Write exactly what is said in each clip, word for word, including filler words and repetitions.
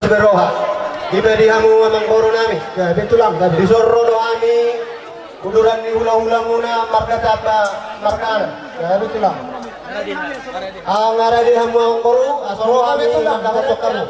Beroha. Ima di hamu amangboru nami. Gabe tulang, gabe. Dison ro do hami uduran ni hulahulamuna marga Tamba marga Anan. Gabe tulang. Angara di hamu amangboru, asa ro hami tulang, gabe tulang.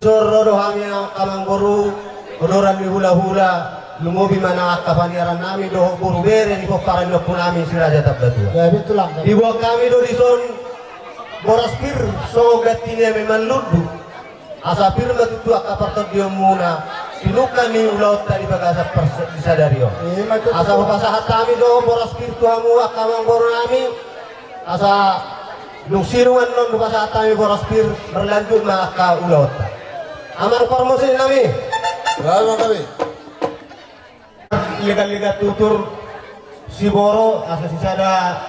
Dison ro do hami angka amangboru, uduran ni hulahula, lumobi ma nang angka paniaran nami dohot boru bere ni pomparan ni ompu nami si Raja Tambatua. Gabe tulang. Diboan hami do dison boras pir songon ganti ni eme manlundu. Asa pir ma tutu angka partondionmuna, pinungka ni ulaonta di bagasan pars-, di sadari on. Ima tutu. Asa hupasahat hami do boras pir tu hamu angka amangboru nami. Asa dung sinung annon hupasahat hami boras pir, berlanjut ma angka ulaonta. Amang parmusik nami. Gabe ma nami. Legan-legan tutur siboro, asa sisada,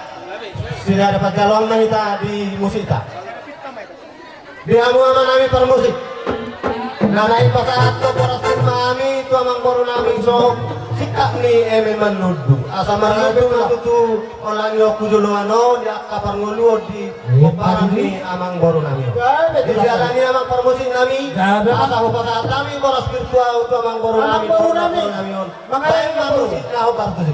sisada panjaloan ma hita di musikta. Di hamu ama nami parmusik. Na naeng pasahathon boras pir ma hami tu amangboru nami songon singkat ni eme manlundu. Asa manlundu ma tutu holan ni on tu joloan on di angka parngoluon di pomparan ni amangboru nami. Gabe tulang. Di siala ni amang parmusik nami. Gabe. Asa hupasahat hami boras pir tu amangboru nami. Amangboru nami. Amangboru nami on. Baen ma musik na hombar tusi.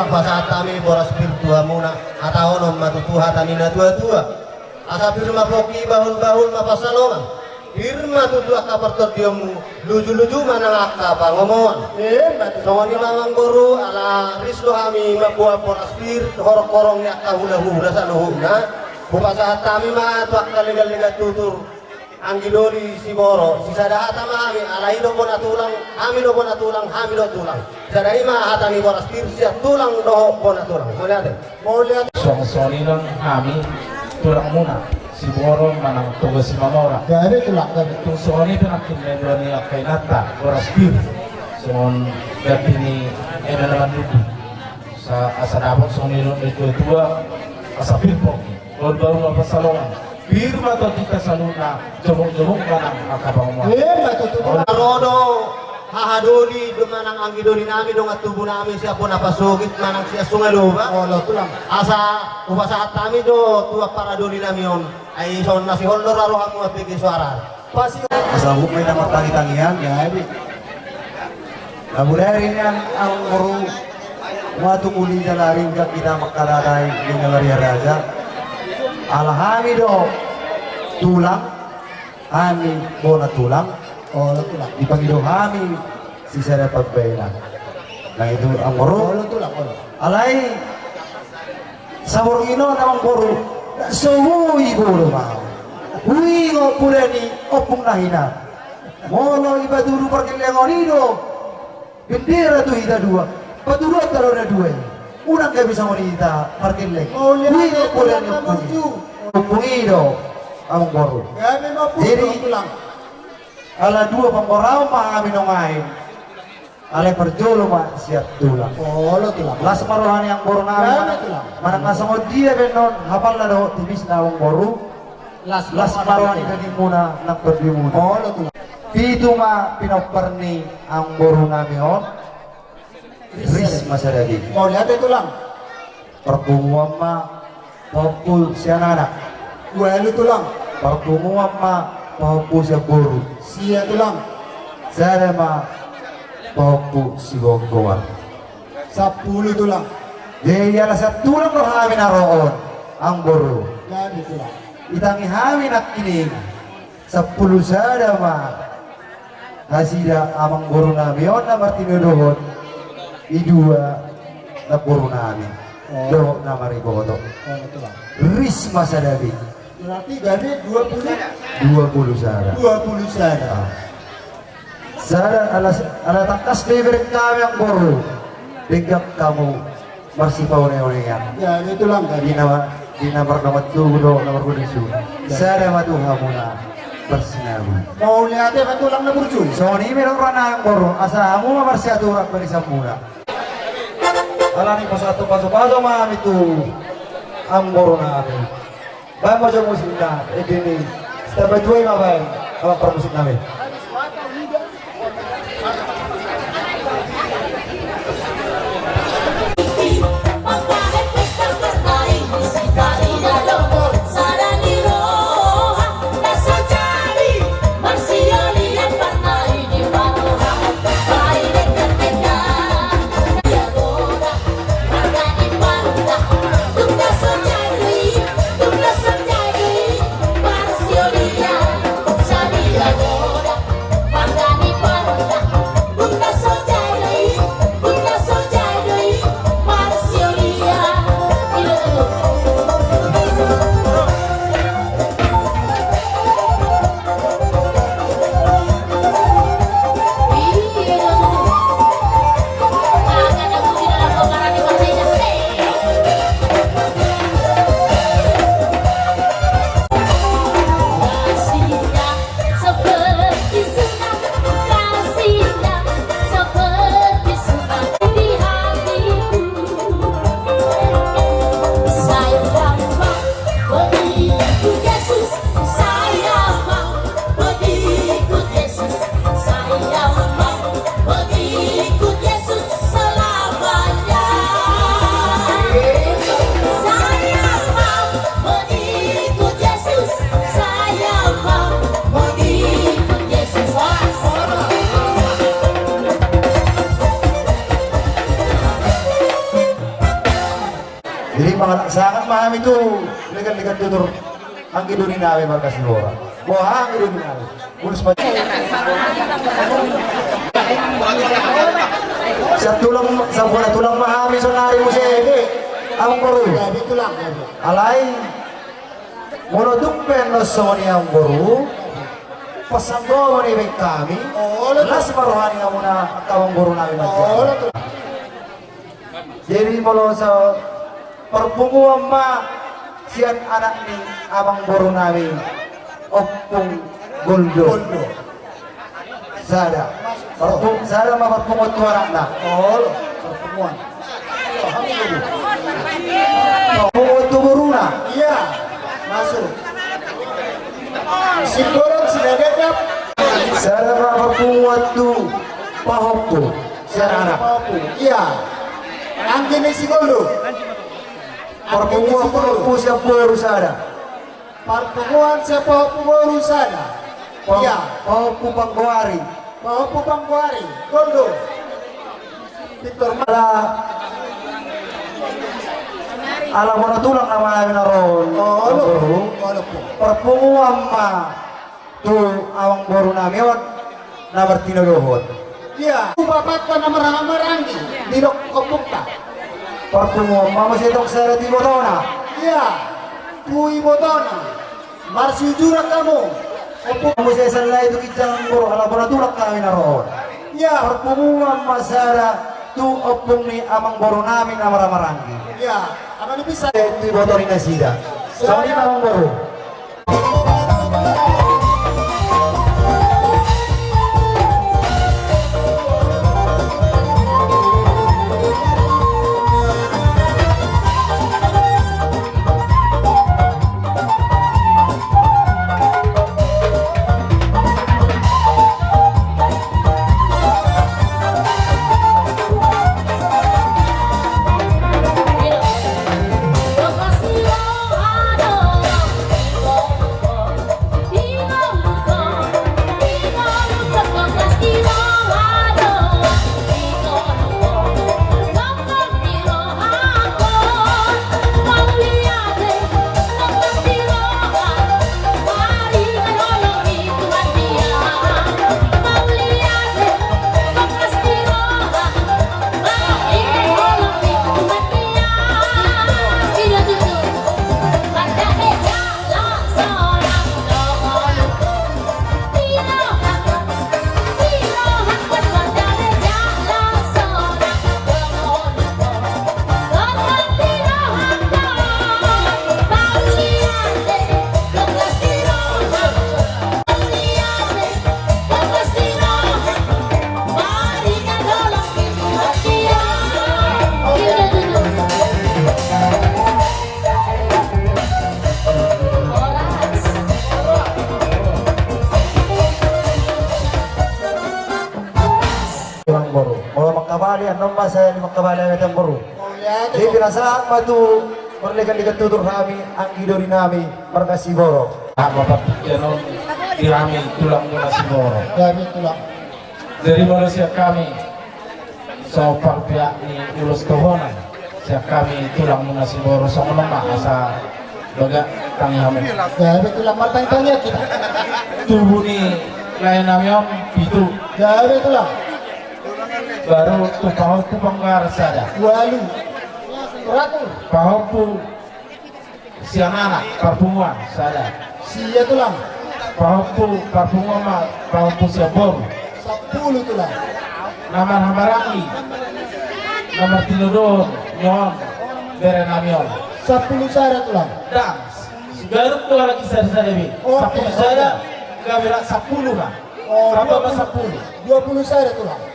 Pasahat hami boras pir tu hamuna, hatahonon ma tutu hata ni na tuatua. Asa pir ma pongki, bahulbahul ma pansalongan. Pir ma tutu angka partondionmu, lujuluju ma nang angka pangomoan. Songon i ma amangboru, ala ris do hami mamboan boras pir horong-horong ni angka hulahula saluhutna. Hupasahat hami ma tu angka leganlegan tutur. Anggi doli siboro, sisada hata ma hami, ala i do bona tulang, hami do bona tulang, hami do tulang. Sada i ma hata ni boras pir sian tulang dohot bona tulang. Mauliate. Mauliate. Songon i nang hami tulangmuna, siboro manang Toga Simamora. Gabe tulang, gabe. Tung songon i pe nangkin na nidok ni angka inanta, boras pir songon ganti ni eme na manlundu. Asa dapot songon nidok ni tuatua, asa pir pongki. Bahulbahul ma pansalongan. Pir ma tondi hita saluhutna, jomukjomuk ma nang angka pangomoan. Ro do haha doli do manang anggi doli nami dongan tubu nami sian bona pasogit manang sian Sungai Loba. Olo tulang. Asa hupasahat hami do tu ampara doli nami on. Ai songon na sihol do ra rohamu ambege soara. Asa huhut ma hita martangitangian, ya. Na mula i nian amangboru, ma tung uli jala ringkot hita mangkadai di Nagari Raja. Ala hami do tulang, hami bona tulang. Olo tulang. Dipangido hami sisada pambahenan. Na itu amangboru. Olo tulang, olo. Alai saborngin on amangboru, na so boi boru ma. Huingot poda ni ompung na hinan. Molo i patudu pargellengon i do bendera tu hita dua, patuduhonta do na dua i. Unang gabe songon i hita pargelleng. Huingot poda ni ompung i. Ompung i do amangboru. Jadi ala dua panggoraon ma hami nuaeng. Alai parjolo ma sian tulang. Olo tulang. Las ma roha ni amangboru nami. Gabe tulang. Manang na songon dia pe annon hapalna dohot tipisna amangboru. Las ma roha ni dagingmuna nang tondimuna. Olo tulang. Pitu ma pinompar ni amangboru nami on. Ris ma sada be. Mauliate tulang. Parpunguan ma pahompu sian anak. Ualu tulang. Parpunguan ma pahompu sian boru. Sia tulang. Sada ma pahompu sigoargoar. Sampulu tulang. Jadi ala sian tulang do hami na ro on amangboru. Jadi tulang. Itangi hami nangkining. Sampulu sada ma nasida amangboru nami on na martinodohon i dua namboru nami. Oh. Dohot na mariboto. Oh, betul. Ris ma sada be. Berarti gabe dua puluh. Dua puluh sada. Dua puluh sada. Ah. Sada ala, ala tangkas do ibereng hami amangboru. Denggan hamu marsipaoneonean. Ya, itu lang kan. Di nama, di nama nama tugu do, nama tugu. Ya. Sada ma tu hamuna marsinabui. Mauliate ma tulang na burju. Songon i ma roha nami amangboru, asa hamu ma marsiaturan barisamuna. Alani pasahat pasupasu ma hami tu amangboru nami. Baen ma jo musikna, ede ni. Standby tuai ma baen, amang parmusik nami. Jadi mangalap sangat ma hami tu legan-legan tutur anggi doli nami marga Sihora. Boha anggi doli nami? Bulus ma. Sian tulang, sian bona tulang ma hami sonari muse. Amangboru. Jadi tulang. Alai molo tung pe annon songon i amangboru, pasanggo ma na ibaen hami. Las ma roha ni hamuna angka amangboru nami. Jadi molo so parpunguan ma sian anak ni amangboru nami Ompung Goldo. Sada. Parpung-, sada ma parpunguan tu anakna. Olo, parpunguan. Parpunguan tu boruna. Iya, masuk. Simbolon si Dadap. Sada ma parpunguan tu pahompu. Sian anak. Pahompu. Iya. Anggi ni si Goldo. Parpunguan pahompu sian boru sada. Parpunguan sian pahompu boru sada. Iya. Pahompu panggoari. Pahompu panggoari. Goldo. Pintor ma. Ala, ala bona tulang nama nami na ro on. Oh, olo. Olo. Parpunguan ma tu amangboru nami on na martinodohon. Iya. Tu bapanta na marhahamaranggi, didok ompungta. Parpunguan ma muse tong sada tu ibotona. Iya. Tu ibotona. Marsiujuran hamu. Ompung. Muse sallai tu ginjang amangboru, ala bona tulang nami na ro on. Iya. Parpunguan ma sada tu ompung ni amangboru nami na marhahamaranggi. Iya. Ama ni bisa. Eh, tu iboto ni nasida. Songon i ma amangboru. Tulang boru. Molo mangkabali, annon ma saya ni mangkabali hami tulang boru. Jadi pinasahat ma tu marlegan-legan tutur hami anggi doli nami marga Siboro. Apa partingkian on di hami tulang muna Siboro. Hami tulang. Jadi molo sian hami so parpihak ni ulos tohonan sian hami tulang muna Siboro songon on ma asa bagak tangi hamu. Gabe tulang martangi-tangi hita. Tubu ni lae nami on pitu. Gabe tulang. Baru tu pahompu panggaran sada. Ualu. Ratu. Pahompu sian anak parpunguan sada. Sia tulang. Pahompu parpunguan ma pahompu sian boru. Sampulu tulang. Na marhahamaranggi na martinodohon ni on bere nami on. Sampulu sada tulang. Dang. Gabe tu halak i sada-sada be. Sampulu sada. Gabe rap sampulu ma. Sampulu ma sampulu. Dua pulu sada tulang.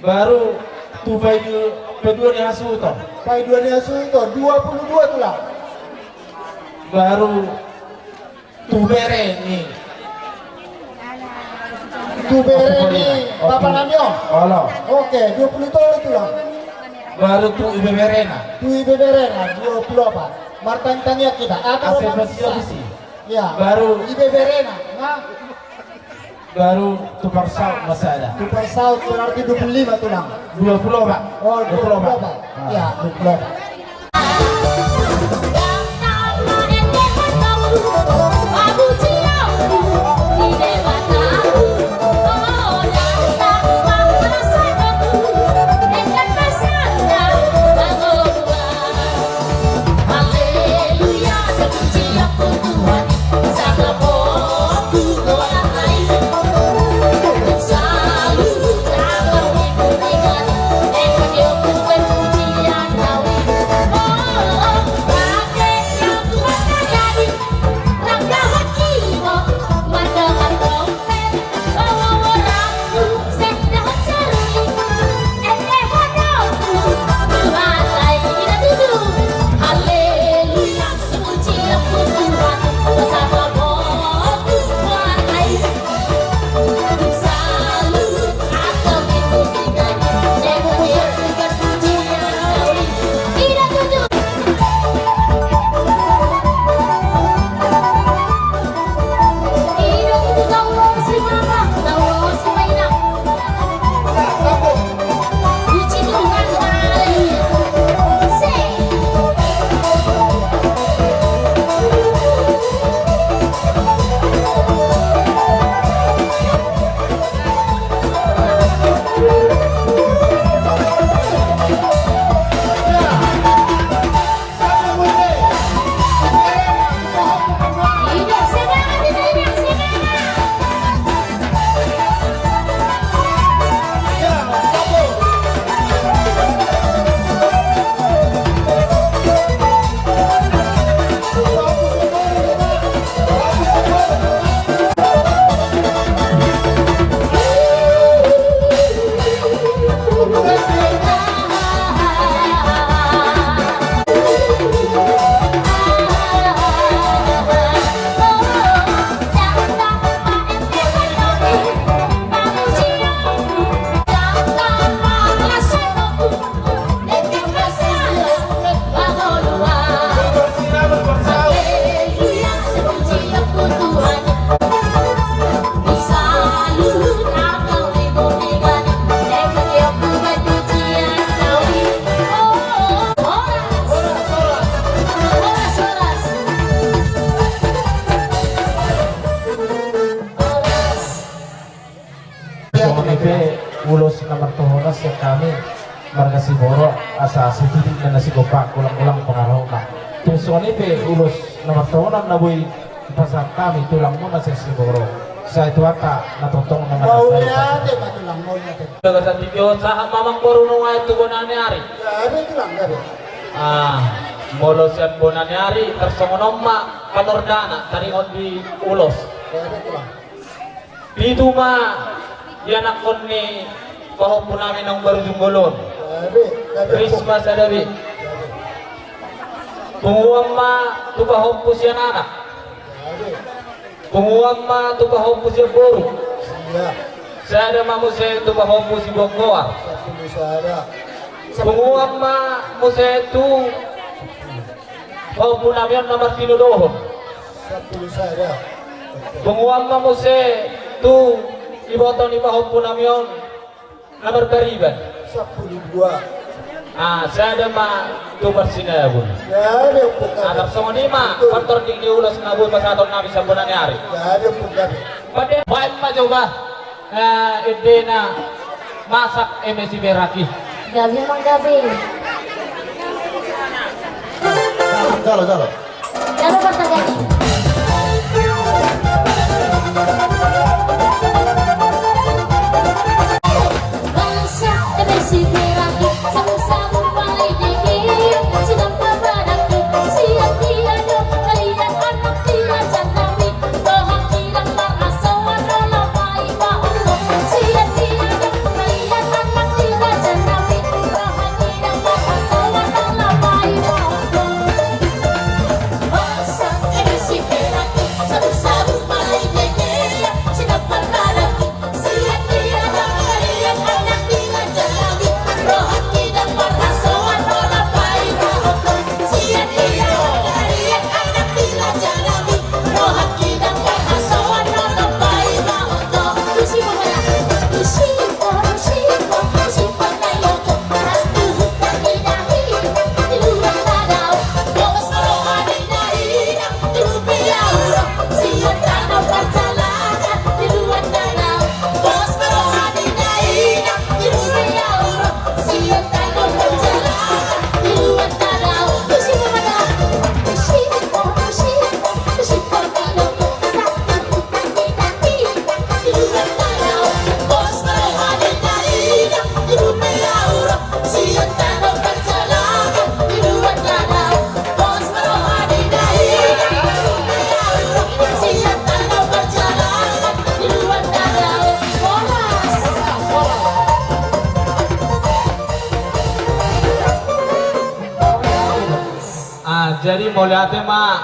Baru tu paidua, paidua ni hasuhuton. Paidua ni hasuhuton, dua pulu dua tulang. Baru tu bere ni. Tu bere ni bapa nami on. Olo. Oke, dua pulu tolu tulang. Baru tu ibeberena. Tu ibeberena, dua pulu opat. Martangi-tangi hita. Asa pasti bisa. Ya. Baru ibeberena. Nah. Baru tu parsaut ma sada. Tu parsaut berarti dua pulu lima tulang. Dua pulu opat. Oh, dua pulu opat. Dua pulu opat. Ya, dua pulu opat. Songon i pe ulos na martohonan sian hami marga Siborok, asa sititik ma na sigompa, golang-golang pangarahutna. Tung songon i pe ulos na martohonan na boi pasahat hami tulangmuna sian Siborok. Sai Tuhanta na tongtong na mandapothon. Mauliate ma tulang, mauliate. Bagasan tingki on sahat ma amangboru nunga tu bona ni ari. Gabe tulang, gabe. Ah, molo sian bona ni ari tarsongon on ma panordana taringot di ulos. Gabe tulang. Pitu ma ianakhon ni pahompu nami naung baru jumolo on. Risma sada be. Punguan ma tu pahompu sian anak. Punguan ma tu pahompu sian boru. Sada ma muse tu pahompu siboan goar. Punguan ma muse tu pahompu nami on na martinodohon. Sampulu sada. Punguan ma muse tu iboto ni pahompu nami on na marpariban. Sampulu dua. Ah, sada ma tu marsinabul. Gabe ompung gabe. Ah, tarsongon i ma pantordik ni ulos na boi pasahaton nami sian bona ni ari. Gabe ompung gabe. Pande baen ma jo ba. Eh, ende na masak eme siberaki. Gabe ma gabe. Jalo, jalo. Jalo partagaan. Masak eme siberaki, sabu-sabu pala i dege, sidang papadaki, sian dia do malihat anak ni raja nami. Ah, jadi mauliate ma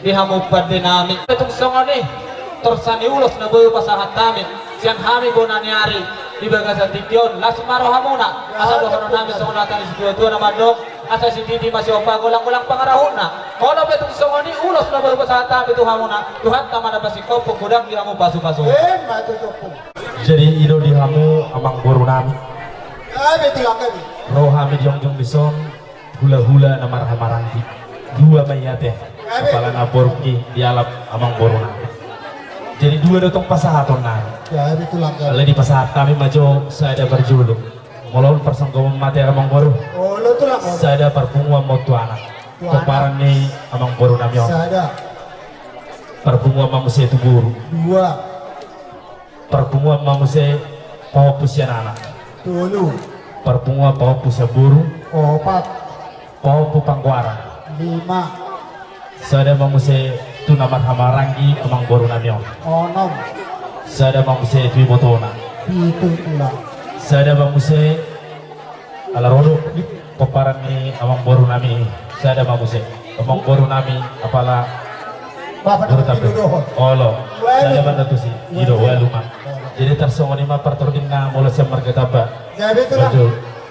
di hamu pande nami. Tung songon i torsa ni ulos na boi pasahat hami sian hami bona ni ari di bagasan tingki on, las ma rohamuna. Asa dohonon nami songon hata ni situa-tua na mandok, asa sititi ma sigompa, golang-golang pangarahutna. Molo pe tung songon i ulos na boi pasahat hami tu hamuna, Tuhanta ma na pasingkophon godang di hamu pasu-pasu. Jadi i do di hamu amangboru nami. Ro hami jongjong dison. Hula-hula na marhaha-maranggi. Dua ma i ate. Kepala na borki dialap amangboru nami. Jadi dua do tong pasahaton nami. Alai dipasahat hami ma jo sada parjolo. Molo on parsonggoman ma ate amangboru. Sada parpunguan ma on tu anak. Pomparan ni amangboru nami on. Parpunguan ma muse tu boru. Parpunguan ma muse pahompu sian anak. Tolu. Parpunguan pahompu sian boru. Opat. Pahompu panggoaran. Lima. Sada ma muse tu na marhaha-maranggi amangboru nami on. Onom. Sada ma muse tu ibotona. Pitu tulang. Sada ma muse Ala ro do pomparan ni amangboru nami, sada ma muse. Amangboru nami, apala boru tape. Olo, sada ma na tusi. I do, ualu ma. Jadi tarsongon i ma partordingna molo sian marga Tamba. Baju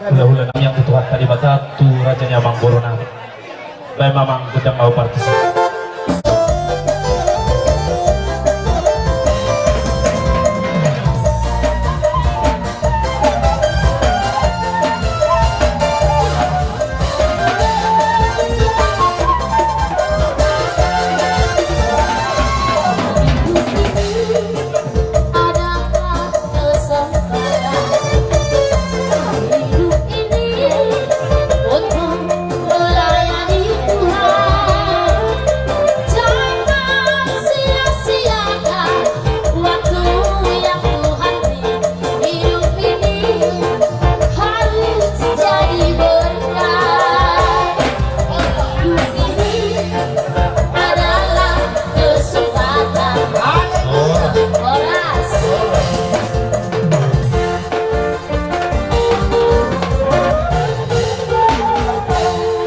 hulahula nami, amang, tu Tuhanta Debata, tu raja ni amangboru nami. Baen ma, amang, gondang ma partusi.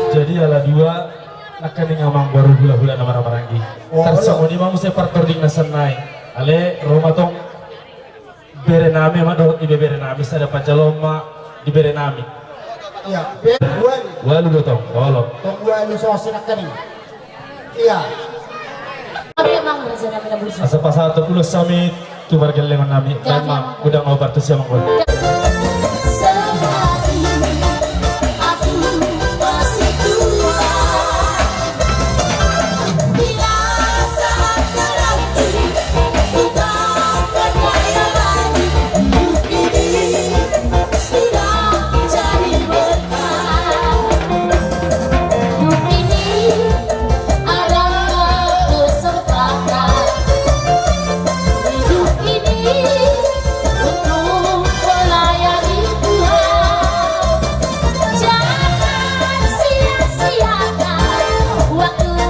Jadi ala dua nangkaning, amangboru, hulahula na marhahamaranggi. Tarsongon i ma muse partordingna sian nai. Ale, ro ma tong. Bere nami ma dohot ibebere nami, sada panjaloon ma di bere nami. Ualu do tong, olo. Tong ualu, so sinangkaning. Asa pasahat ulos hami tu pargellengon nami. Baen ma, gondang ma partusi, amangboru.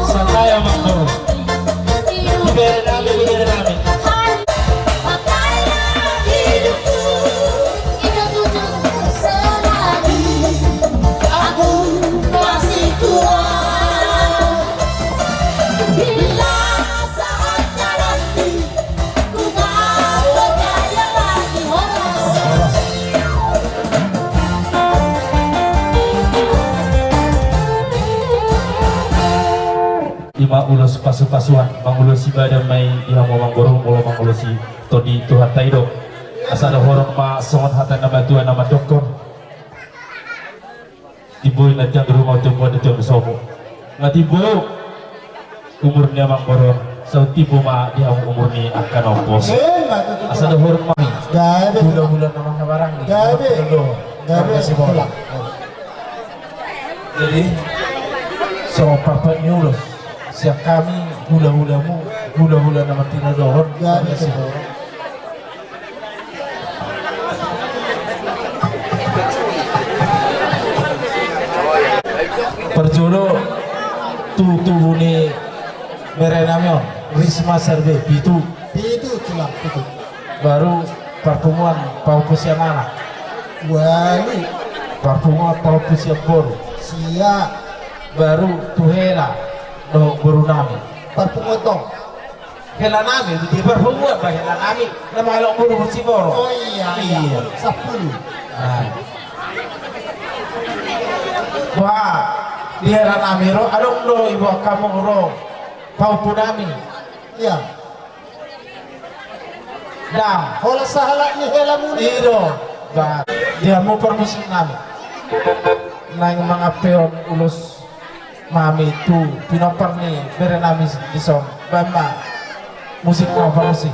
Santai, amangboru. Di bere nami, di bere nami. I ma ulos pasupasuan, mangulosi badan ma i di hamu, amangboru, molo mangulosi tondi Tuhanta i do. Asa dohonon ma songon hata ni natuatua na mandokkon: Timbo i na tiang di ruma, timbo i na tiang di sopo. Nga timbo umur ni amangboru on, sai timbo ma di hamu umur ni angka na umposo. Asa dohonon ma i. Hulahula na marhahamaranggi. Jadi, so, papat ni ulos sian hami hulahulamu, hulahula na martinodohon. Parjolo tu tubu ni bere nami on, Risma Sarbie, pitu. Pitu, tulang, pitu. Baru parpunguan pahompu sian anak. Ualu. Parpunguan pahompu sian boru. Sia. Baru tu hela dohot boru nami. Parpunguan tong. Hela nami, di parpunguan ba hela nami, na mangalap boru Siborok. Oh iya, iya. Sampulu. Wah, di hela nami ro, adong do iboan hamu ro pahompu nami. Iya. Dang. Holan sahalak ni hela muna. I do. Ba, di hamu parmusik nami. Naeng mangampehon ulos ma hami tu pinompar ni bere nami dison. Baen ma musik, ma parmusik.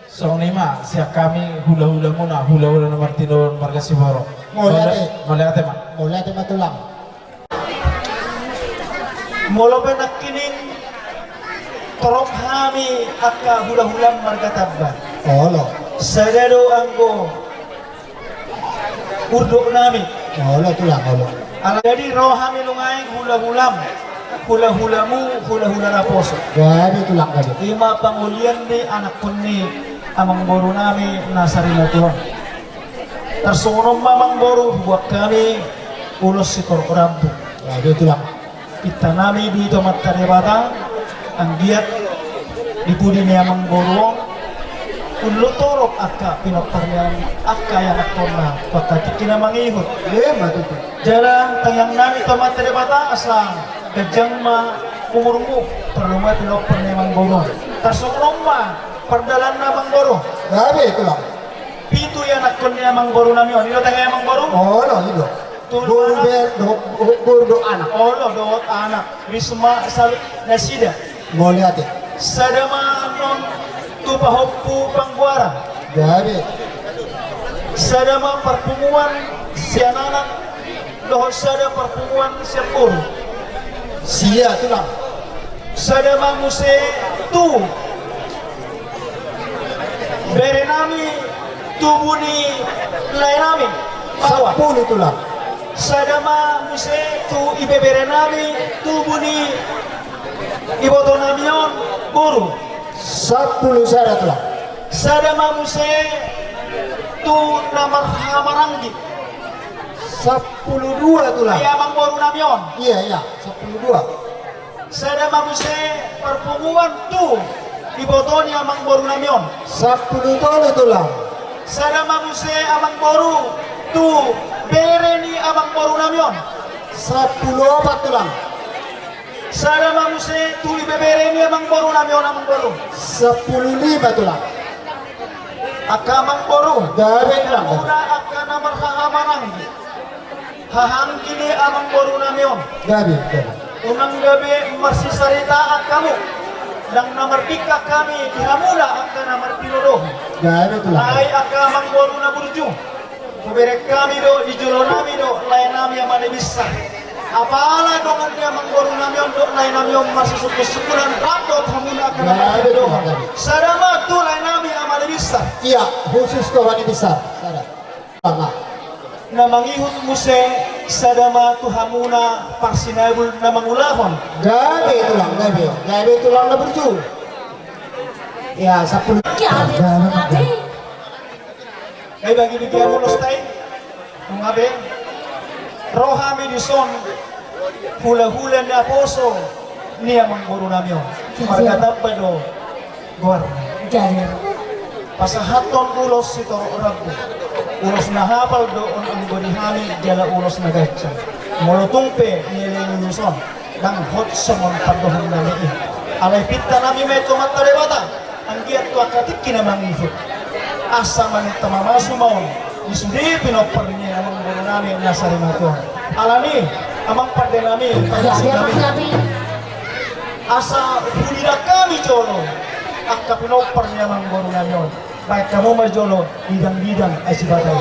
Songon i ma sian hami hulahulamuna, hulahula na martinodohon marga Siborok. Mauliate. Mauliate ma. Mauliate ma tulang. Molo pe nangkining torop hami angka hulahulam marga Tambat. Olo. Sada do anggo urdot nami. Olo tulang, olo. Ala jadi ro hami nuaeng hulahulam, hulahulamu, hulahula naposo. Gabe tulang, gabe. I ma pangolian ni anakkon ni amangboru nami na sarimatua on. Tarsongon on ma amangboru, hubuat hami ulos sitorop rambu. Gabe tulang. Pinta nami do i tu Amanta Debata, anggiat di pudi ni amangboru on, unduk torop angka pinompar ni angka ianakkonna tu angka tingki na mangihut. Emma tutu. Jala tangiang nami tu Amanta Debata asa ganjang ma umurmu, parlu ma pinompar ni amangboru on. Tarsongon on ma pardalanna amangboru. Gabe tulang. Pitu ianakkon ni amangboru nami on. I do tangiang amangboru? Olo, i do. Boru dohot, boru dohot anak. Olo, dohot anak. Risma saluhutna nasida. Mauliate. Sada ma annon tu pahompu Panggoaran. Gabe. Sada ma parpunguan sian anak dohot sada parpunguan sian boru. Sia tulang. Sada ma muse tu bere nami tubu ni lae nami. Sampulu tulang. Sada ma muse tu ibebere nami tubu ni iboto nami on boru. Sampulu sada tulang. Sada ma muse tu na marhahamaranggi. Sampulu dua tulang. Ia amangboru nami on. Ia, ia, sampulu dua. Sada ma muse parpunguan tu iboto ni amangboru nami on. Sampulu tolu tulang. Sada ma muse amangboru tu bere ni amangboru nami on. Sampulu opat tulang. Sada ma muse tu ibebere ni amangboru nami on amangboru. Sampulu lima tulang. Angka amangboru. Gabe tulang. Muna angka na marhahamaranggi. Hahamaranggi ni amangboru nami on. Gabe, gabe. Unang gabe marsisarita angka hamu. Ndang na mardingka hami di hamuna angka na martinodohon. Gabe tulang. Alai angka amangboru na burju. Hubereng hami do, di jolo nami do lae nami Ama Debisa. Apala dongan ni amangboru nami on dohot lae nami on marsisungkunsungkunan rap dohot hamuna angka na martinodohon. Gabe tulang, gabe. Sada ma tu lae nami Ama Debisa. Ia, khusus tu Ama Debisa. Sada. Na mangihut muse sada ma tu hamuna parsinabul na mangulahon. Gabe tulang, gabe. Gabe tulang na burju. Ia, sampulu. Gabe, gabe. Ai bagi di dia ulos tai. Nunga be. Ro hami dison. Hulahula naposo ni amangboru nami on. Marga Tambat do goarna. Pasahathon ulos sitorop rambu. Ulos na hapal do on anggo di hami jala ulos na ganjang. Molo tung pe nieleng ulos on, ndang hot songon pandohan nami i. Alai pinta nami ma i tu Amanta Debata. Anggiat tu angka tingki na mangihut. Asa maninta mamasu ma on di sude pinompar ni amangboru nami na sarimatua on. Alani, amang pande nami, pande nami. Asa hudidang hami jolo angka pinompar ni amangboru nami on. Baen hamu ma jolo didang-didang ai sibata i.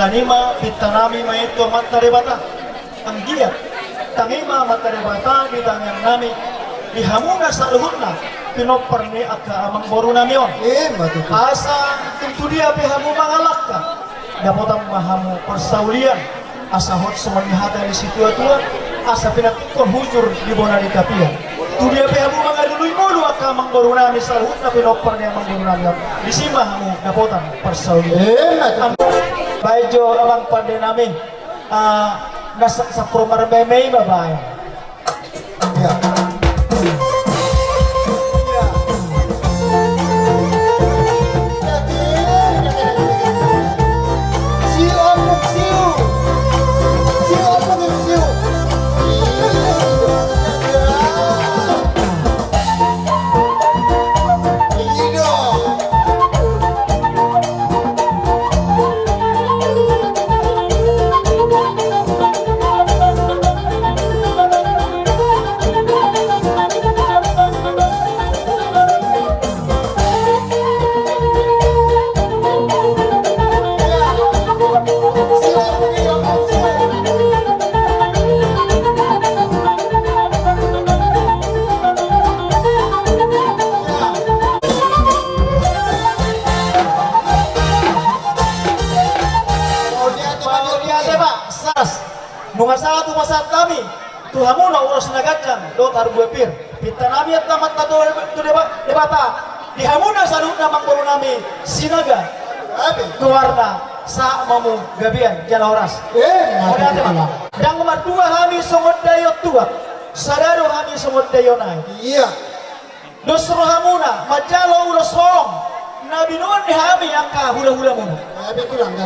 Tangihon ma pinta nami ma i tu Amanta Debata. Anggiat tangihon ma Amanta Debata di tangiang nami di hamuna saluhutna pinompar ni angka amangboru nami on. Ima tutu. Asa tung tu dia pe hamu mangalangka, dapotan ma hamu parsaulian. Asa hot songon ni hata ni situatua, asa pinatupkon hujur di bona ni tapian. Tu dia pe hamu mangalului ngolu angka amangboru nami saluhutna pinompar ni amangboru nami on, disi ma hamu dapotan parsaulian. Ima tutu. Baen jo amang pande nami. Ah, na sa-, sampur marmeimei ma baen. Nunga sahat tu pasahat nami tu hamuna ulos na ganjang dohot parbue pir. Pinta nami ma tu Amanta Debata di hamuna saluhutna amangboru nami Sinaga. Goarna sahat ma hamu gabe jala horas. Ndang mandua hami songon daion tuak, sada do hami songon daion aek. Dos rohamuna manjalo ulos holong na binoan ni hami angka hulahulamuna.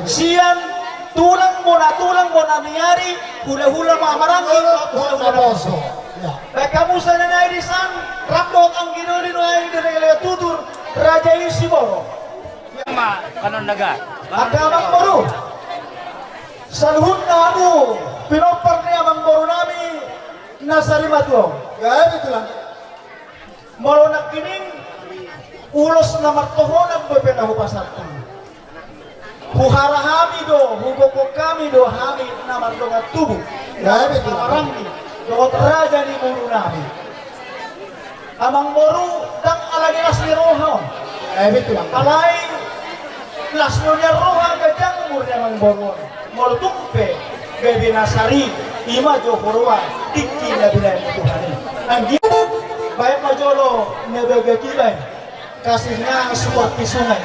Sian tulang bona, tulang bona ni ari, hulahula ma maranggi, hulahula ma poso. Baen hamu sada nai di san, rap dohot anggi doli nuaeng di renggalengan tutur, raja i siboro. Angka amangboru, saluhutna hamu pinompar ni amangboru nami na sarimatua on. Molo nangkining ulos na martohonan dope na hupasahat. Huhara hami do, hugokhon hami do hami na mardongan tubu, na maranggi dohot raja ni boru nami. Amangboru, ndang ala ni las ni roha on. Alai las ni roha, ganjang umur ni amangboru on. Molo tung pe gabe na sari, ima jo huroha tingki na binahen ni Tuhan i. Anggiat baen ma jolo na bagak i baen. Kasihnya seperti sungai.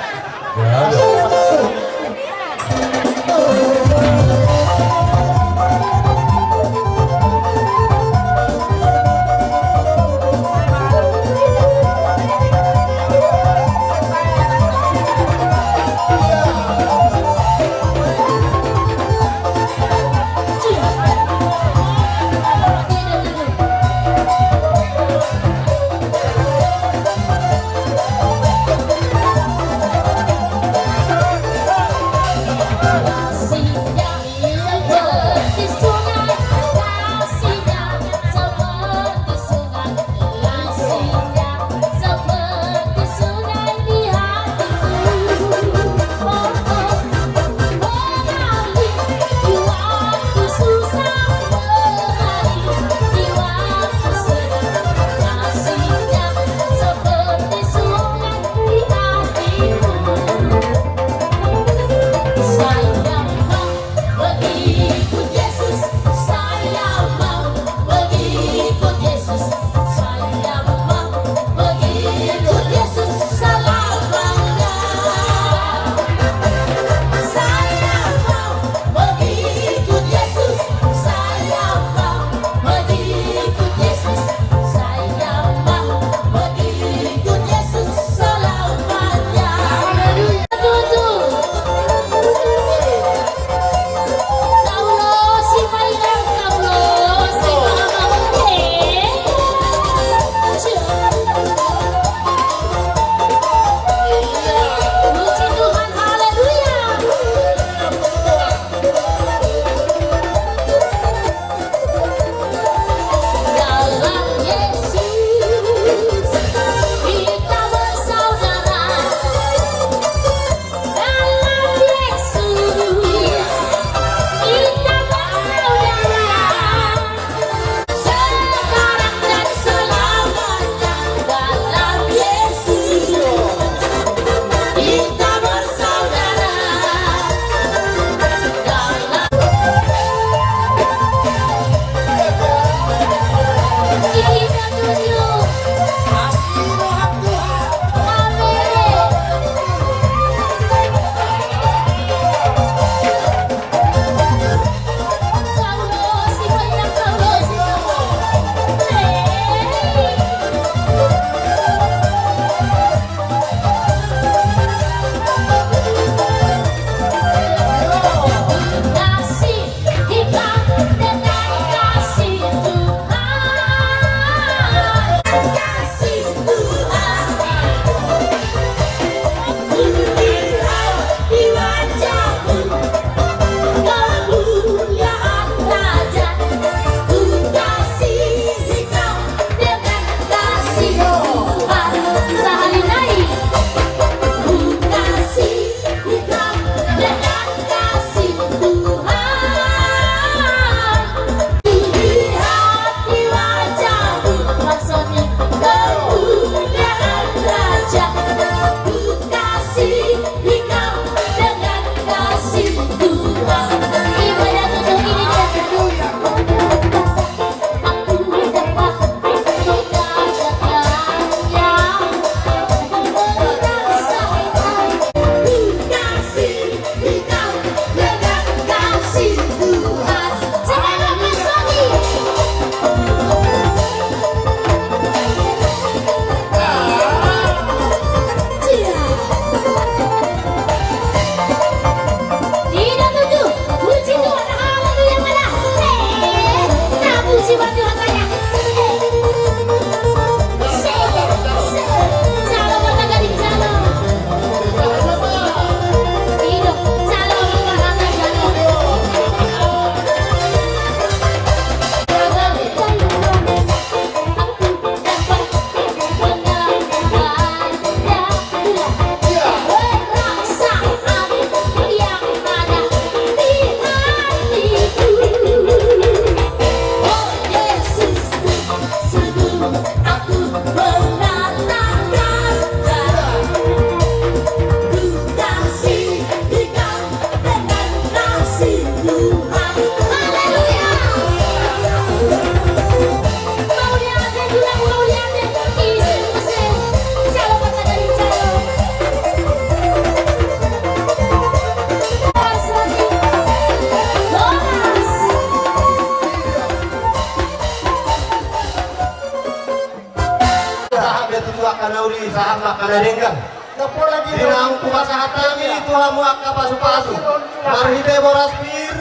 Na denggan. Di naung hupasahat hami tu hamu angka pasupasu marhite boras pir,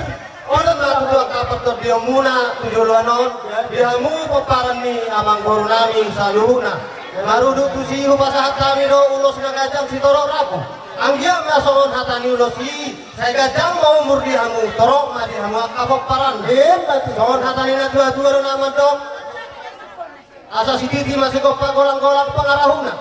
on ma tutu angka partondionmuna tu joloan on. Di hamu pomparan ni amangborunami saluhutna, marudut tusi hupasahat hami do ulos na ganjang sitorop rambu. Anggiat ma songon hata ni ulos i, sai ganjang ma umur di hamu, torop ma di hamu angka pomparan. Songon hata ni natuatua do na mandok: Asa sititi ma sigompa, golanggolang pangarahutna.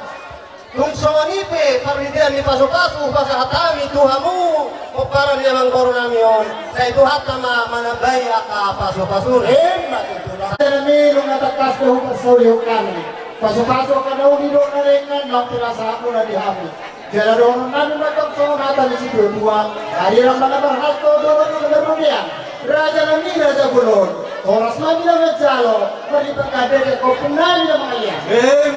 Tung songon i pe parhitean ni pasupasu hupasahat hami tu hamu pomparan ni amangborunami on, sai Tuhanta ma manambai angka pasupasuna. Emma tutu. Rajanami, nunga tangkas do hupasahat hami pasupasu angka na uli dohot na denggan, naung pinasahatmuna di hami. Jala dohononnami ma tong songon hata ni situatua: Arirang ma na marhalto, dongan ma na marrobean, rajanami raja bolon, horas ma di na manjalo, marlipat ganda di angka ompungnami na mangalean.